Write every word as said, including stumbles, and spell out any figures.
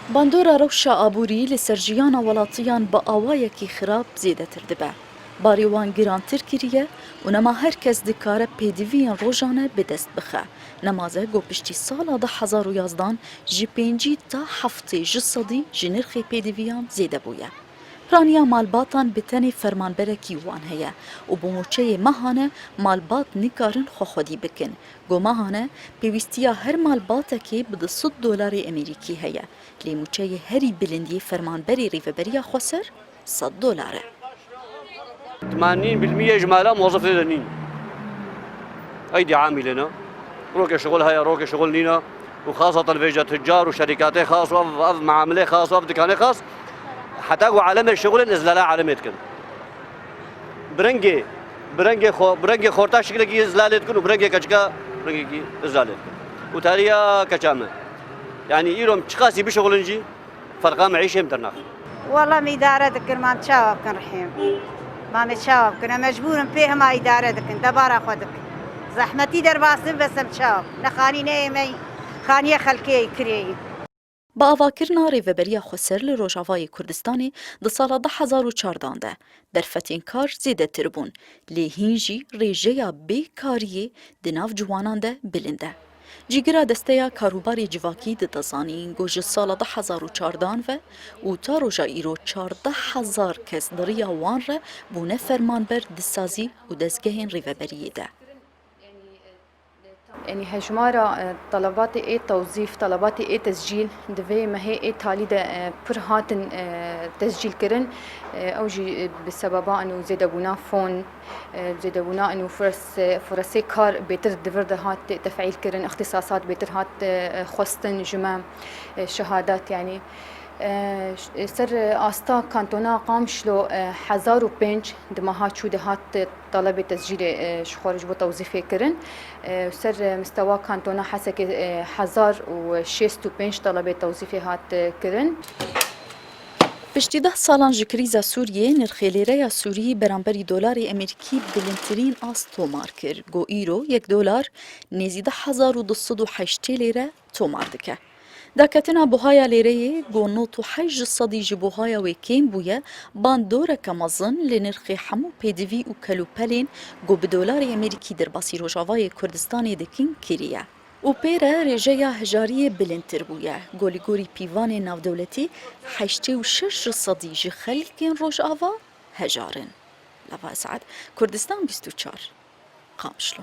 Bandora rewşa aborî li ser jiyana welatiyan bi awayekî xirab zêdetir dibe. Barê wan girantir kiriye û nema her kes dikare pêdiviyên rojane bi dest bixe. Nema ze ku piştî sala du hezar û yazdan ji pêncî ta heftê ji sedî ji nirxê pêdiviyan zêde bûye. Piraniya malbatan bi tenê fermanberekî wan heye û bi mûçeyê mehane malbat nikarin xwe xwedî bikin. Ku mehane pêwîstiya her malbatekê bi du sed dolarê Amerîkî heye. Lê mûçeyê herî bilindiyê fermanberê Rêveberiya Xweser sed dolar e. Temanîn bil mîye ji mala mozifê de nîn. Eydî amîlê ne. Rokê şixul heye, rokê şixul nîne. Û xasatan vêca tucar û şerîkatê xas û ev, ev meamilê xas û ev dikanê xas. Heta ku alemê şixulên izlala alemê dikin. Bi rengê, bi rengê xo-, bi rengê xorta şikilekî izlalê dikin û bi rengê keçika rengekî izlalê dikin. Û tariya keça me. Yanî îro em çiqasî bişixulin jî, ferqa me îşê em dernaxin. Wela em îdare dikin, mam çawa bikin rihêm. Mamê çawa bikin, em mecbûr in pê hema îdare dikin, debara xwe dikin. Zehmetî derbas in, bes em çawa bikin. Ne xanî ne yemeyî, xaniyê xelkê yî kirê yî. Bi avakirina Rêveberiya Xweser li Rojavayê Kurdistanê di sala du hezar û çardan de derfetên kar zêdetir bûn, lê hîn jî rêjeya bêkariyê di nav ciwanan de bilind e. Cîgira Desteya Karûbarê Civakî dide zanîn ku ji sala du hezar û çardan ve û ta roja îro çardeh hezar kes di riya wan re bûne fermanber di sazî û dezgehên rêveberiyê de. Yanî hejmara, e, telebatê ê tewzîf, telebatê ê tescîl di vê mehê ê talî de, e, pir hatin, e, tescîl kirin. E, ew jî, e, bi sebeba ino zêdebûna fon, e, zêdebûna ino fures-, furesê kar bêtir di vir de hat te-, tefîl kirin, îxtîsasat bêtir hat, e, xwestin ji me, e, şehadat yanî. E, ş-, ser asta kantona Qamişlo, e, hezar û pênc di meha çû de hat, e, talebê tescîlê, e, ji xwe re ji bo tewzîfê kirin. E, ser, e, mistewa kantona Hesekê, e, hezar û şêst û pênc talebê tewzîfê hat, e, kirin. Piştî deh salan ji krîza Sûriyê, nirxê lêreya Sûrî beramberî dolarê Amerîkî bilindtirîn ast tomar kir. Ku îro yek dolar nêzî du hezar û du sed û heştê lêre tomar dike. Daketina buhaya lêreyê ku nod û heşt ji sedî ji buhaya wê kêm bûye, bandoreke mezin li nirxê hemû pêdivî û kelûpelên ku bi dolarê Amerîkî derbasî Rojavayê Kurdistanê dikin kiriye. Û pê re rêjeya hejariyê bilindtir bûye, ku li gorî pîvanên navdewletî heştê û şeş ji sedî ji xelkên Rojava hejar in. Lava Esad, Kurdistan bîst û çar, Qamişlo.